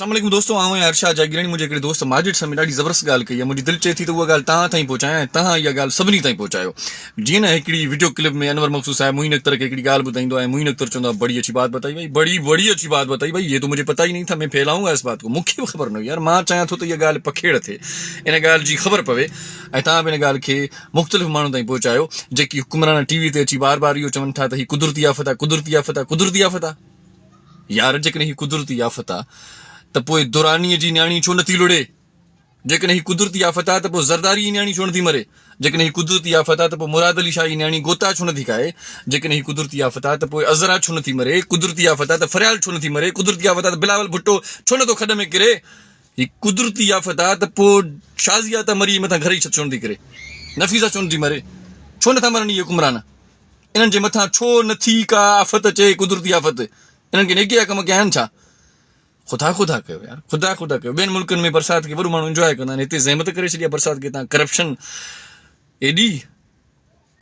السلام عليڪم دوستو آئون آهيان ارشاد جاگيراڻي منهنجي هڪڙي دوست ماجد سمي ڏاڍي زبردست ڳالهه ڪئي آهي منهنجي دل چئي ٿي ته اها ڳالهه توهان تائين پهچايان ۽ توهان اها ڳالهه سڀني تائين پهچايو جيئن نه هڪڙي وڊيو ڪلپ ۾ انور مقصود صاحب معين اختر کي هڪڙي ڳالهه ٻڌائيندو آهي ۽ معين اختر چوندو آهي بڙي اڇي بات بتائي ڀائي بڙي بڙي اڇي بات بتائي ڀائي يي تو مجهي پتا ئي نهين ٿا مين ڦيلائون گا اس بات ڪو مون کي به خبر نه هئي يار مان چاهيان ٿو ته اها ڳالهه پکيڙ ٿئي ان ڳالهه جي خبر پوي ۽ توهان به ان ڳالهه کي مختلف ماڻهن تائين پهچايو جيڪي حڪمران ٽي وي تي اچي بار بار اهو چون ٿا ته هي قدرتي آفت آهي قدرتي آفت آهي قدرتي آفت آهي يار جيڪڏهن هي قدرتي آفت آ ته پوء درانيء جي نياڻي ڇو نٿي لڙي؟ جيڪڏهن هي قدرتي آفت آ ته پوء زرداريء جي نياڻي ڇو نٿي مري؟ جيڪڏهن هي قدرتي آفت آ ته پوء مراد علي شاهه جي نياڻي گوتا ڇو نٿي کائي؟ جيڪڏهن هي قدرتي آفت آ ته پوء عذرا ڇو نٿي مري؟ قدرتي آفت آ ته فريال ڇو نٿي مري؟ قدرتي آفت آ ته بلاول ڀٽو ڇو نٿو کڏ ۾ ڪري؟ هي قدرتي آفت آ ته پوء شازيه ته مري مٿان گهر جي ڇت ڇو نٿي ڪري؟ نفيسه ڇو نٿي مري؟ ڇو نٿا مرن اهي حڪمران؟ انهن جي مٿان ڇو نه ٿي ڪا آفت اچي قدرتي آفت انهن کي نيڪي جا ڪم ڪيا آهن ڇا خدا خدا ڪيو يار خدا خدا ڪيو ٻين ملڪن ۾ برسات کي وڏو ماڻهو انجواء ڪندا آهن هتي زحمت ڪري ڇڏي آهي برسات کي تان ڪرپشن ايڏي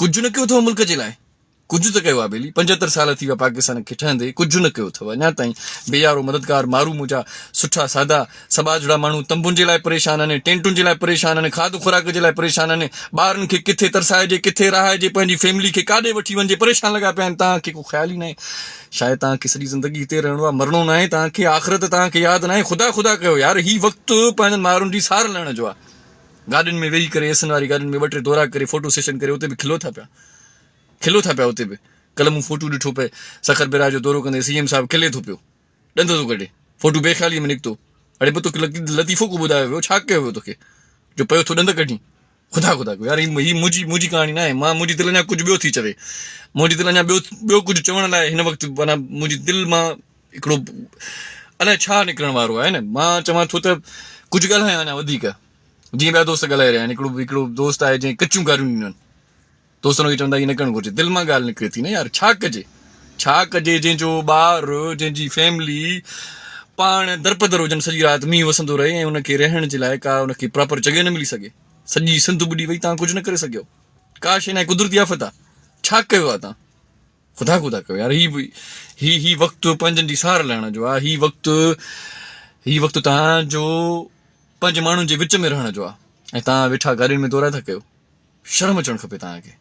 ڪجهه نه ڪيو اٿو ملڪ جي لاء ڪجهه ته ڪيو آهي ٻيلي 75 سال ٿي ويا پاڪستان کي ٺهندي ڪجهه نه ڪيو اٿو اڃا تائين بي يارو مددگار مارو منهنجا سٺا سادا سٻاجهڙا ماڻهو تنبن جي لاء پريشان آهن، ٽينٽن جي لاء پريشان آهن، کاڌ خوراڪ جي لاء پريشان آهن، ٻارن کي ڪٿي ترسائجي، ڪٿي رهائجي، پنهنجي فيملي کي ڪاڏي وٺي وڃجي، پريشان لڳا پيا آهن، توهان کي ڪو خيال ئي ناهي، شايد توهان کي سڄي زندگي هتي رهڻو آهي، مرڻو ناهي توهان کي، آخرت توهان کي ياد ناهي، خدا خدا ڪيو يار هي وقت پنهنجن مائرن جي سار لهڻ جو آهي، گاڏين ۾ ويهي ڪري ايسن واري گاڏين ۾ ٻه ٽي دورا ڪري فوٽو سيشن ڪري اتي به کلو ٿا پيا کلو ٿا پيا اتي به ڪلهه مون فوٽو ڏٺو پئي سکر بئراج جو دورو ڪندي سي ايم صاحب کلي ٿو پيو. ڏند ٿو ڪڍي. فوٽو بي خياليء ۾ نڪتو. اڙي پوء توکي لطيفو ڪو ٻڌايو ويو؟ ڇا ڪيو ويو توکي جو پيو ٿو ڏند ڪڍين؟ خدا خدا ڪيو يار هي منهنجي منهنجي ڪهاڻي ناهي. مان منهنجي دل اڃا ڪجهه ٻيو ٿي چوي. منهنجي دل اڃا ٻيو ٻيو ڪجهه چوڻ لاء هن وقت معنيٰ منهنجي دل مان هڪڙو الائي ڇا نڪرڻ وارو آهي نه. مان چوان ٿو ته ڪجهه ڳالهايان اڃا وڌيڪ. جيئن ٻيا دوست ڳالهائي رهيا آهن. هڪڙو هڪڙو دوست آهي جنهن ڪچيون گاريون ڏنيون آهن. دوستن کي چوندا ائين نه ڪرڻ گهرجي دل مان ڳالهه نڪري ٿي نه يار ڇا ڪجي ڇا ڪجي جنهن جو ٻار جنهن جي فيملي پاڻ درپدر هجن سڄي رات مينهن وسندو رهي ۽ ان کي رهڻ جي لاء ڪا ان کي پراپر جڳهه نه ملي سگهي سڄي سنڌ ٻڏي وئي تان ڪجهه نه ڪري سگهيو ڪا شي نه قدرتي آفت آ ڇا ڪيو آ تان خدا خدا ڪيو يار هي هي هي وقت پنهنجن جي سار لهڻ جو آ هي وقت هي وقت تان جو پنهنجي ماڻهن جي وچ ۾ رهڻ جو آ ۽ تان ويٺا گاڏين ۾ دورا ٿا ڪيو شرم اچڻ کپي توهان کي.